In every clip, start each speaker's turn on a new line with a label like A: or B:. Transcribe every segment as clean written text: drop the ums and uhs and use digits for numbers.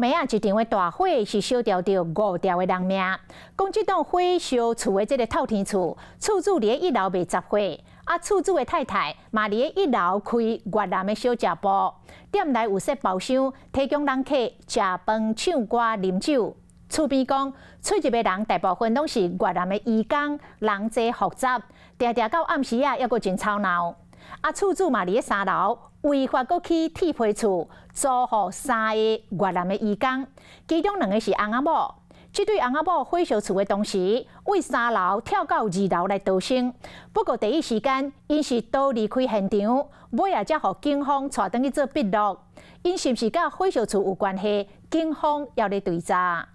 A: 暝啊，一場的大火是燒著著五條的人命。講這棟火燒厝的這个透天厝，厝主佇一樓賣雜貨，啊，厝主的太太嘛佇咧一樓開越南的小食部，店內有設包廂，提供人客食飯、唱歌、啉酒。厝邊講，出入的人大部分攏是越南的移工，人濟複雜，定定到暗時啊，猶閣真吵鬧。啊，厝主嘛佇咧三樓違法閣起鐵皮厝，租予三個越南的移工，其中兩個是翁仔某。這對翁仔某火燒厝的同時，對三樓跳到二樓來逃生。不過第一時間，𪜶是逃離開現場，尾仔才予警方帶轉去做筆錄。𪜶是毋是佮火燒厝有關係？警方猶咧追查。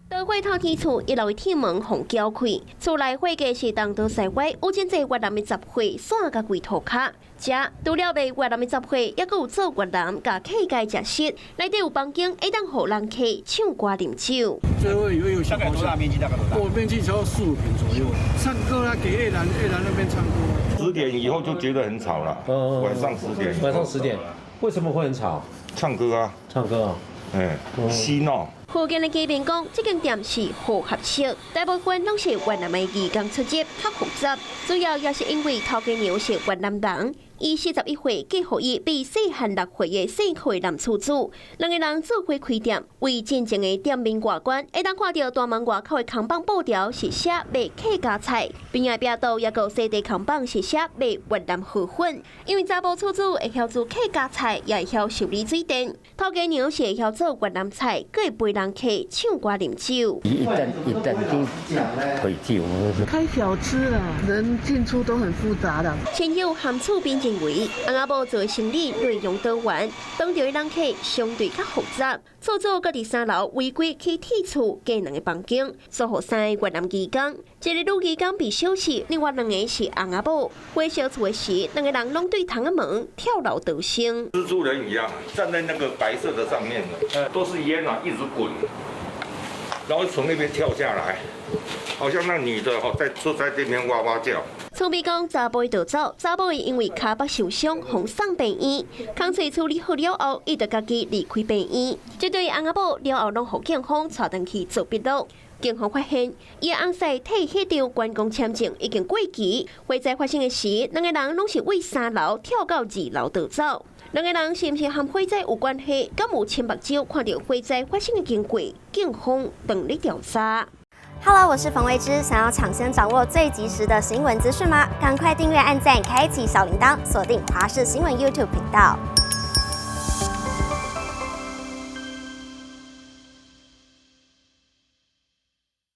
B: 大火透天厝一樓的鐵門予撬開，厝內伙計是東倒西歪，有真濟越南的雜貨散共規塗跤。遮除了賣越南的雜貨，猶閣有做越南佮客家食食，內底有房間會當予人客唱歌啉酒。
C: 最後有
D: 大概多大面積？大概多大？
C: 我面積只有四五坪左右。唱歌啊，給越南越南那邊唱歌。
E: 10點以後就覺得很吵了。晚上十點。
F: 晚上十點，為什麼會很吵？
E: 唱歌啊。
F: 唱歌啊。
E: 哎，嬉鬧。
B: 附近的居民講，這間店是混合式，大部分攏是越南的移工出入，較複雜。主要也是因為頭家娘是越南人，伊41歲，嫁予伊比細漢6歲的姓柯的男厝主，兩个人做伙開店。為進前的店面外觀，會當看著大門外口的扛棒布條是寫賣客家菜，邊仔壁桌猶閣有細塊扛棒是寫賣越南河粉。因為查埔厝主會曉煮客家菜，也會曉修理水電，頭家娘是會曉做越南菜，閣會陪人客唱歌啉酒。
G: 一陣一陣都腿酒。
H: 開小吃啦，人進出都很複雜的。
B: 親友和厝邊認為，翁仔某做生意內容多元，當地的人客相對較複雜。厝主閣佇三樓違規起鐵厝，加兩个房間，租予三个越南移工。一个女移工被小氣，另外兩个是翁仔某。火燒厝的時，兩个人攏對窗仔門跳樓逃生。
E: 蜘蛛人一樣站在那個白色的上面的，都是煙啊，一直滾，然後從那邊跳下來，好像那女的吼在坐在這邊哇哇叫。
B: 厝邊講查埔逃走，查某因為跤腹受傷，予送病院，工課處理好了後，伊就家己離開病院。這對翁仔某了後攏予警方帶轉去做筆錄。警方發現，伊翁婿提彼張觀光簽證已經過期。火災發生的時，兩個人攏是對三樓跳到二樓逃走。兩個人是毋是和火災有關係？敢有親目睭看著火災發生的經過？警方正咧調查。
I: Hello，我是馮慧芝，想要搶先掌握最及時的新聞資訊嗎？趕快訂閱、按讚、開啟小鈴鐺，鎖定華視新聞 YouTube 頻道。